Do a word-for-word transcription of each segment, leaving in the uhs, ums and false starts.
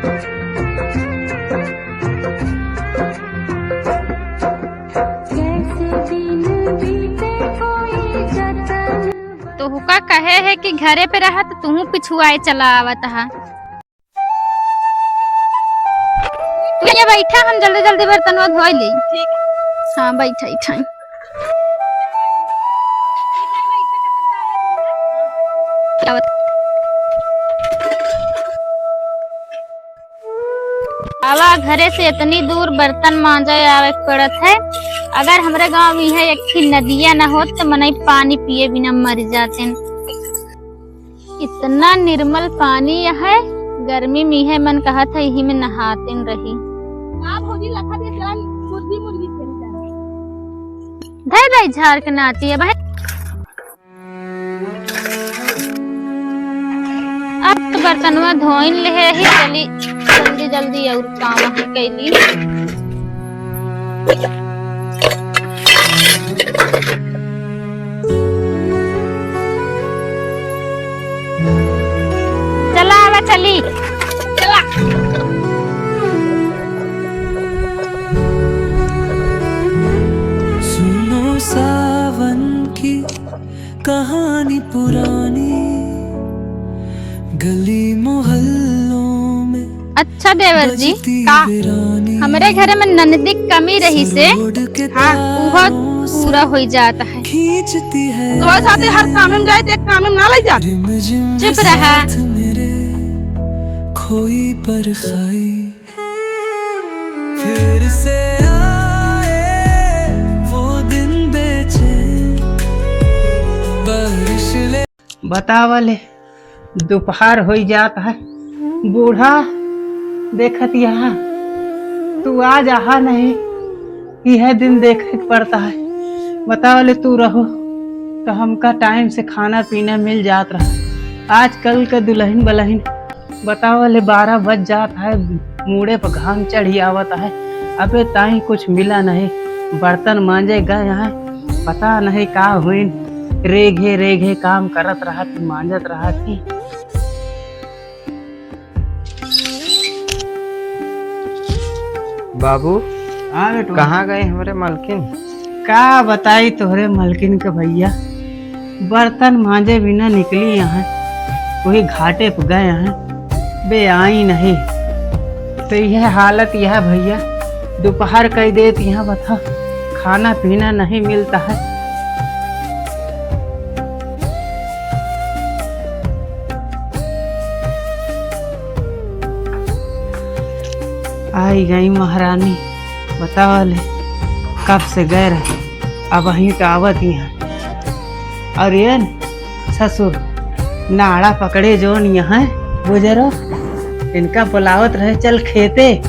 तोहका कहे है कि घरे पे रहा, तो तुहू पिछुआए चला आवत हा। तू ये बैठा, हम जल्दी जल्दी बर्तनवा धोई ली। ठीक है। हाँ, बैठा, बैठा। आवा, घरे से इतनी दूर बर्तन मांजे आवे के पड़त है। अगर हमरे गाँव में यह एक ठे नदिया न होत, तो मनई पानी पिए बिना मर जातेन। इतना निर्मल पानी यह है, गर्मी में यह मन कहत है, यही में नहातेन रही। का भौजी लखा दे चल, मुर्गी मुर्गी खेल जा। धर भाई झाड़ के नाती है भाई। अब तो बर्तनवा धोइन लेहे ही, चली जल्दी जल्दी और काम ही कैली। चला आवा, चली। चला। सुनो सावन की कहानी पुरानी, गली मोहल्लों में। अच्छा देवर जी, बजती का बिरानी, हमरे घरे में ननदी के कमी रही से, हाँ, उहो पूरा होई जात है। खींचती है। तो साथे हर काम में जाए, तो एक काम में ना ले जात। रिम झिम चुप रहा। साथ मेरे खोई परछाई। फिर से आए वो दिन बेचैन, बारिश ले। बतावा ले, दोपहर होई जात है, बूढ़ा देखत यहाँ, तू आ जाहा नहीं, यह दिन देखे के पड़ता है। बतावा ले, तू रहो तो हमका टाइम से खाना पीना मिल जात रहा। आजकल के दुल्हन बलहिन बतावा ले, बारह बज जात है, मूड़े पर घाम चढ़ी आवत है, अबे ताई कुछ मिला नहीं। बर्तन मांजे गए हैं, पता नहीं का हुइन, रेघे रेघे काम करत रहत, मांजत रहत ही। बाबू, हाँ बेटवा। कहाँ गए हमरे मलकिन? का बताई तोहरे मलकिन के भैया, बर्तन मांजे बिना निकली यहाँ, वही घाटे पे गए हैं, बे आई नहीं। तो यह हालत यह भैया, दोपहर कई देत यहाँ बता, खाना पीना नहीं मिलता है। आई गई महारानी, बतावा ले, कब से गए रहे, अबहीं तो आवत ही हैं। और ये न, ससुर, नाड़ा पकड़े जोन यहाँ, बुजरो, इनका बुलावत रहे, "चल खेते,"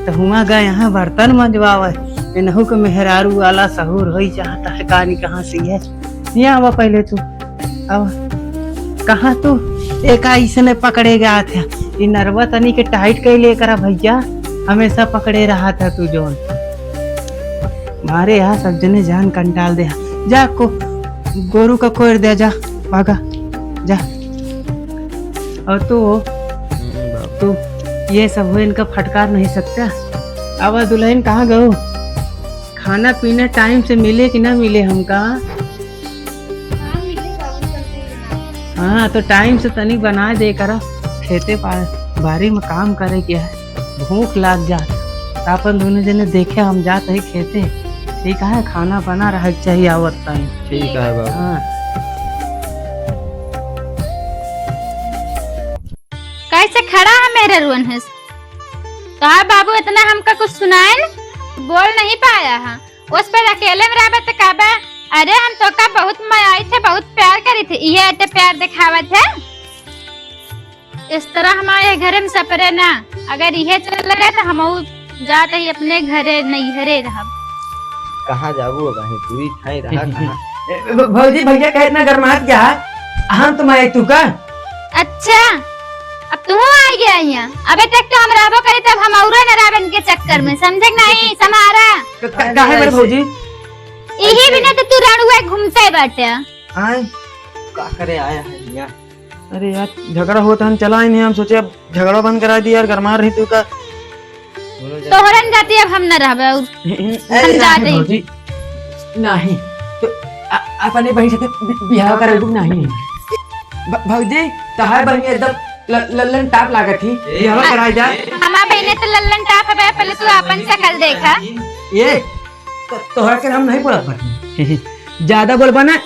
तो हुआ गए यहाँ बर्तन मंजवावे। इनहू के मेहरारू वाला सहूर होई चाहता है, कानी कहाँ से है। यहाँ आवा पहले तू। अब कहाँ तू एका अइसने पकड़े गया था? ई नरवा तनी के टाइट कइले करा भैया, हमेशा पकड़े रहा था तू जोन। मारे यहाँ सब जने जान कंटाल दे। जा को गोरू का कोयर दे, जा भागा, जा। और तू हो, हम्म, बाबू। तू ये सब हो, इनका फटकार नहीं सकता। अब दुल्हन कहाँ गयो? खाना पीना टाइम से मिले कि ना मिले हमका? हाँ, तो टाइम से तनी बना दे करा, खेते पा-, बारी में काम करे के है, भूख लाग जात। तो अपन दोनों जने देखे, हम जात है खेते, ठीक है, खाना बना रहे के चाहिए आवत टाइम। ठीक है बाबू। हाँ। कैसे खड़ा है मेरे रुअन है? का बाबू इतना हमका कुछ सुनाए न? बोल नहीं पाया है। उस पर अकेले में रहबे त कहबे, "अरे हम तोका बहुत मयाई थे, बहुत प्यार करी थे, इहे अटे प्यार दिखावत है।" इस तरह हमारे घर में सपरे ना, अगर इहे चल रहे तो हम जात ही अपने घरे नैहरे रहब। कहाँ जाबू अब, वहीं पूरी खाई रहा कहाँ? ए, भ-, भौजी भैया कहे इतना गरमात क्या है? हम तो मैं तू का? अच्छा, अब तू आ गया यहाँ। अबे तक तो हम रहबो करे, तब हम औरो न रहबे इनके चक्कर में, समझे कि नहीं? समारा। क-, क-, काहे मेरे भौजी? यही बिना तो तू रणुआ घूमते बाटे। आए, का करे आया है यहाँ? अरे यार, झगड़ा होत हन, चला ही नहीं, हम सोचे अब झगड़ा बंद करा दी यार, गरमा रही तू का। तोहरन जाती अब हम न रहबे और अरे हम जाते ही। भौजी, नहीं, तो अ-, अपने बहिन से बि-, बियाह करबू नहीं। भ-, भौजी, तहार बहिन एकदम ल-, लल्लन टाप लागत ही, बियाह कराई जा। हमार बहिने तो लल्लन टाप हवे, पहले तू अपन शकल देखा। ये तो, तोहरा के हम नहीं बोलत बाटी। ज्यादा बोलबा ना,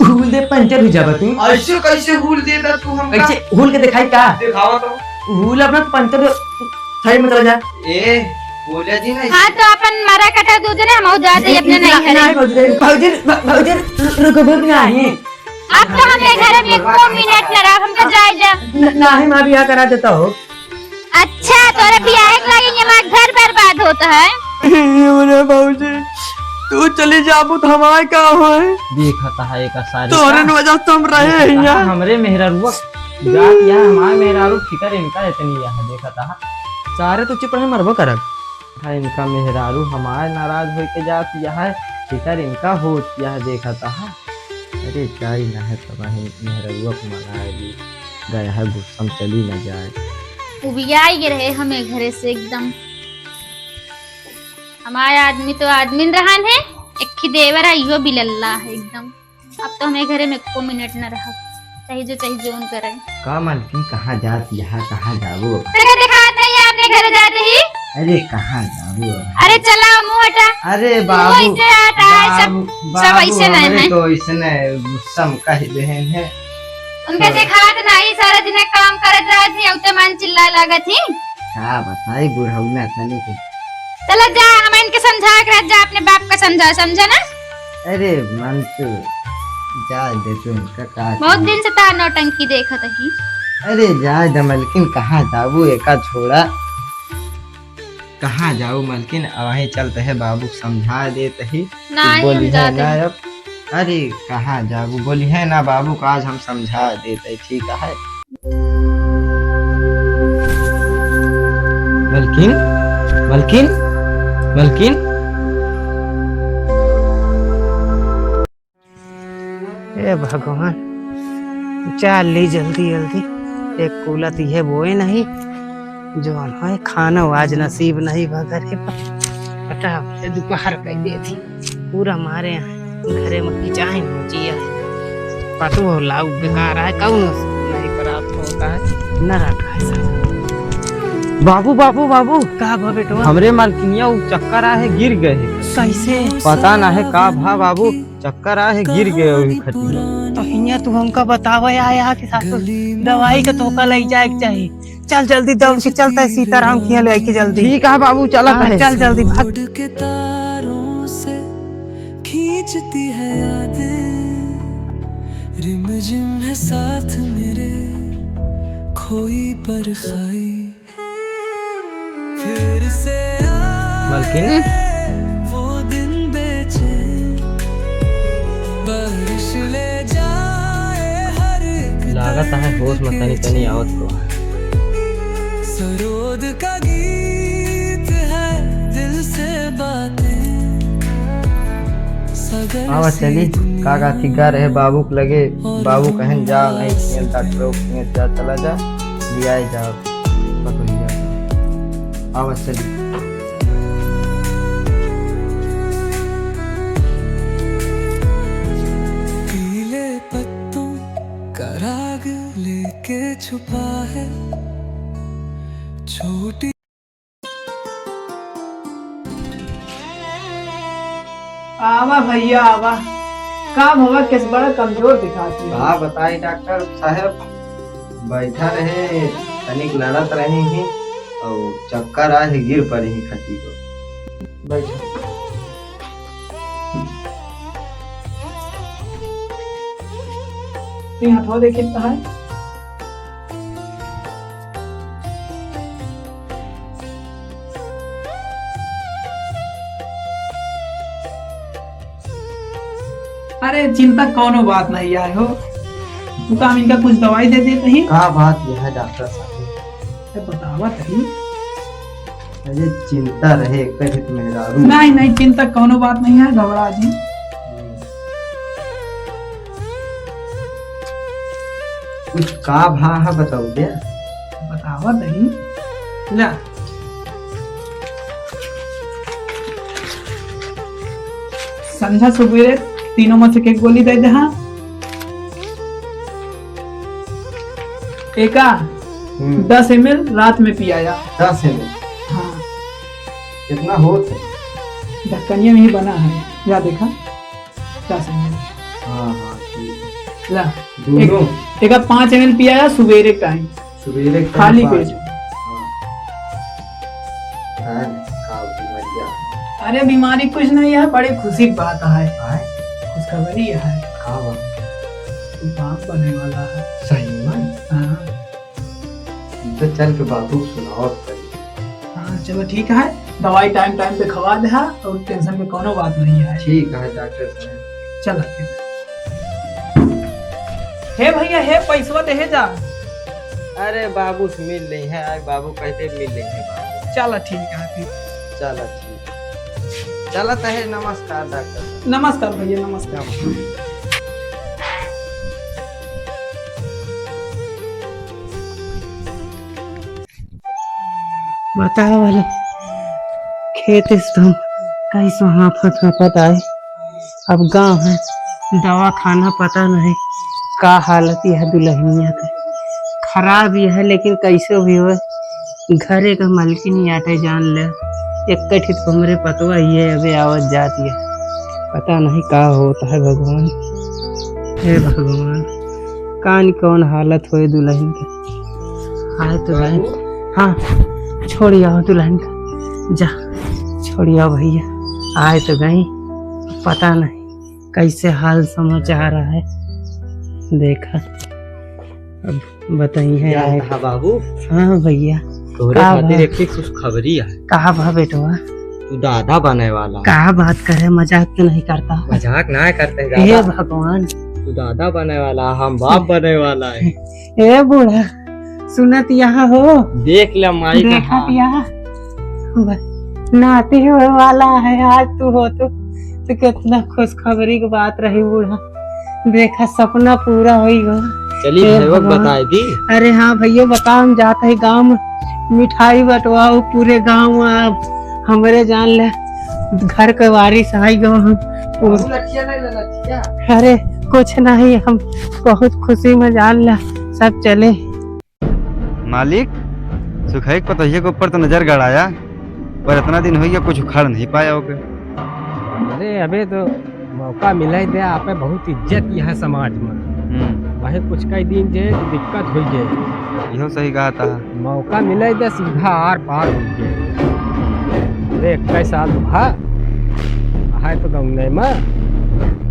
हुल दे पंचर हो जाबा तू। ऐसे कैसे हुल देबा तू हमका? कैसे हुल के दिखाई का? दिखावा तो। हुल अपना पंचर सही में चला जा। ए, बोले जी नहीं। हाँ, तो अपन मारा कटा दूध ने, हम जाते ही अपने नहीं, नहीं, घरे। नहीं, भौजी, भौजी, भ-, भौजी, रु-, रुको, रुक नहीं। अब तो हम ये घर में एको मिनट न रह, हमका जाए जा। न-, नहीं, मैं बियाह करा देता हो। अच्छा, तोरे बियाह के लागी ये हमार घर बर्बाद होत है। ये बोले भौजी, तू चली जाबू तो हमार का होए? देखत है एक सारी तोरे का। न वजह से हम रहे देखत हैं है यहाँ। हमरे मेहरारुआ जात यहाँ, हमार मेहरारू फिकर इनका इतनी यह देखत है। सारे तो चुप रहे, मरबो करब। हाँ, इनका मेहरारू हमार नाराज होई के जात यह है, फिकर इनका होत यह देखत है। अरे जाई ना है तब है मेहरारुआ को मनाए दी। गया है गुस्सा में चली ना जाए। उबियाई गे रहे हमें घरे से एकदम। हमारे आदमी तो आदमी न रहन है, एक ही देवर है, इहो बिलल्ला है एकदम। अब तो हमें घरे में एको मिनट न रह, चाहे जो चाहे जोन करे। का मालकिन, कहाँ जात यहाँ, कहाँ जाबो? तेरे दिखात नहीं है अपने घर जाते ही। अरे कहाँ जाबो? अरे चला मुँह हटा। अरे तू बाबू, ऐसे आता है, सब, बाबू, सब बाबू, ऐसे नहीं हमरे है। तो ऐसे नहीं, गुस्सा में कह देहन है। उनका तो देखात नहीं, सारा दिन काम करत रहत ही, उते मन चिल्लाए लागत ही। का बताई, बुढ़ौना तनी के। चला जा, हम इनके समझा के रह जा, अपने बाप का समझा, समझा ना? अरे मन तो जा दे तू, इनका का बहुत करना? दिन से तार नौटंकी देखत ही। अरे जा दे मलकिन, कहाँ जाबू, एका छोड़ा। कहाँ जाऊ मलकिन, अबहीं चलत है बाबू समझा देत ही। नहीं, बोली हम है जाते ना हैं। अब। अरे कहाँ जाबू, बोली है ना बाबू का आज हम समझा देत ही, ठीक है। मलकिन, मलकिन, मलकिन। ए भगवान, चाल ली जल्दी जल्दी। एक कूला तो ये बोए नहीं, जो है खाना आज नसीब नहीं बा घरे पर। हटा, ये दोपहर कई दे थी, पूरा मारे हैं घरे में की चाहे हो जिया। पटु हो लाऊ बेकार है, कौन नहीं प्राप्त होता है, न रखा है सब। बाबू, बाबू, बाबू। का भा बेटवा? हमरे मालकिनिया उ चक्कर आहे, गिर गए है। कैसे? पता ना है का भा बाबू। चक्कर आए है, गिर गए वही खटिया। तो हियाँ तू हमका बतावे आया कि सासू दवाई के तोहका लई जाए के चाही। चल जल्दी दौड़ के चलता है सीताराम के यहाँ ले आके जल्दी। ठीक है बाबू, चलत हाँ, है। चल जल्दी भाग। उड़ के तारों से खींचती है यादें, रिमझिम है साथ मेरे, खोई परछाई। फिर से आए मलकिन? वो दिन बेचैन, बारिश ले जाए हर एक लागत है होश में तनी तनी आवत को। सरोद का गीत है दिल से बातें, सगर आवा से चली, का का थिका रहे बाबू के लगे, बाबू कहन जा, नहीं खेल डॉक्टर के जा, चला जा, लियाए जा। पकड़िया। आवा चली। पीले पत्तों का राग लेके छुपा है छोटी। आवा भैया, आवा। का भवा, केस बड़ा कमजोर दिखाती है। का बताई डॉक्टर साहब, बैठा रहे, तनिक लड़त रहे ही और चक्कर आए ही, गिर पड़े ही खटी को। बैठो। तू हाथवा देखित कहाँ है? अरे चिंता कौनो बात नहीं आए हो, तू का हम इनका कुछ दवाई दे देते ही। का बात यह है डॉक्टर साहब? अरे बतावा तही। अरे चिंता रहे, एक तो मेहरारू। नहीं, नहीं, चिंता कौनो बात नहीं है, घबरा जी। का भा है बताओ दे। बतावा दही। ला। संझा सुबेरे तीनों में से एक गोली दे दे, हाँ। एका हम्म। दस एम एल रात में पियाया। दस एम एल? हाँ। कितना होत है? ढक्कनिया में ही बना है, या देखा? दस एम एल। हाँ, हाँ, ठीक है। ला, दोनों? एक, एका पाँच एम एल पियाया सुबेरे टाइम। सुबेरे के खाली पाँच। पेट। हाँ। हैं, का बीमारी है? अरे, बीमारी कुछ नहीं है, बड़ी खुशी की बात है। हैं? खुशखबरी है। का बात? तू बाप बने वाला है। सही में? हाँ। तो चल के बाबू को सुनाओ पहले। हाँ, चलो ठीक है, दवाई टाइम टाइम पे खवा दे हा, और टेंशन के कोनो बात नहीं है। ठीक है डॉक्टर साहब। चलो ठीक है। हे भैया, हे पैसवा देहे जा। अरे बाबू से मिल लेइहैं, आज बाबू कहते मिल लेइहैं बाबू। चलो ठीक है फिर। चलो ठीक। चलत है, नमस्कार डॉक्टर। नमस्कार भैया, नमस्कार। बतावा वाला, खेत से तो हम कैसो हाँफत हाँफत आए। अब गाँव है, दवाखाना, पता नहीं का हालत यह दुल्हनिया के। खराब ही है, लेकिन कैसे भी हो, घरे का मलकिन ही आटे जान ले। एक ठित हमरे पतवा ही है, अबे आवत जात है। पता नहीं का होता है भगवान। हे भगवान, कान कौन हालत होए दुल्हन के। आए तो गए। हाँ, छोड़ आओ दुल्हन का, जा, छोड़ आओ भैया। आए तो गई, पता नहीं कैसे हाल समाचार है। देखा, अब बताई है क्या यार। कहा बाबू? हाँ भैया। तोरे का खातिर बा? एक ठे खुशखबरी है। का बा बेटवा? तू दादा बने वाला है। का बात करे, मजाक तो नहीं करता? मजाक ना करते हे दादा। भगवान। तू दादा बने वाला, हम बाप बने वाला है। ए बूढ़ा, सुनत यहाँ हो? देख ले माई का देखत हाल। यहाँ। ब-, नाती होए वाला है आज तू हो तो, तो कितना खुशखबरी की बात रही बूढ़ा। देखा सपना पूरा होई गो। चली हे भैया भगवान। बताए दी। अरे हाँ भैया बताओ, हम जात है गाँव में मिठाई बंटवाओ पूरे गाँव में। अब हमरे जान ले घर के वारिस आई गो हम। बाबू लठिया ले ले लठिया। अरे कुछ नहीं, हम बहुत खुशी में जान ले सब चले। मालिक, सुखई के पतोहिया के ऊपर तो नजर गड़ाया, पर इतना दिन हो गया कुछ उखाड़ नहीं पाया ओके। अरे अबे तो मौका मिले दे, आपे बहुत इज्जत यहाँ समाज में। हम्म। वही कुछ कई दिन जे दिक्कत हो जाए। इहो सही कहा था। मौका मिले दे सीधा आर पार हो जाए। अरे इक्कीस साल तो भा, है तो गौने में,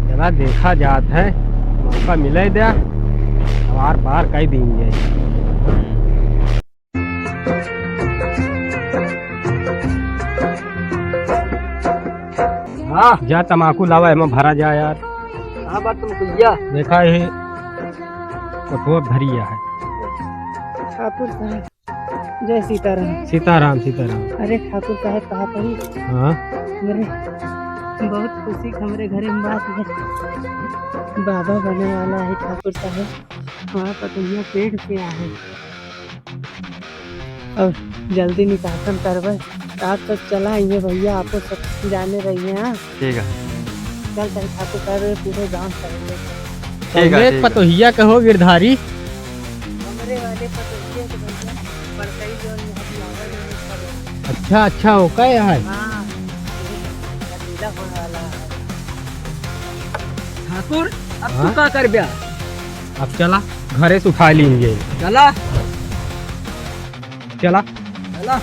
चला देखा जात है, मौका मिले दे, अब आर पार कई दिन जे। हाँ। जा तमाकू लावा, एमा भरा जा यार। हाँ, बात तुम कहिया। देखा ये, तो बहुत भरिया है। ठाकुर साहब, जय सीताराम। सीताराम, सीताराम। अरे ठाकुर साहब, कहा तही? हाँ। अरे, बहुत खुशी के हमरे घरे में बात है। बाबा बने वाला है ठाकुर साहब। हमारा पतोहिया पेट पे आहे। और जल्दी निकासन करबे। आप तो चला आइए भैया, आपको सब जाने रहिए, हाँ? ठीक है। चल, तनी ठाकुर साहब पूरे गाँव चल रहे। ठीक है, ठीक है। पतोहिया कहो गिरधारी। हमरे वाले पतोहिया के भैया, बड़कई जो यहाँ लागल है, सब। अच्छा, अच्छा, ओका है। हाँ, ये लीला होने वाला है। ठाकुर, अब तू हाँ? का करब्या? अब चला, घरे से उठा लेंगे। चला। चला। चला।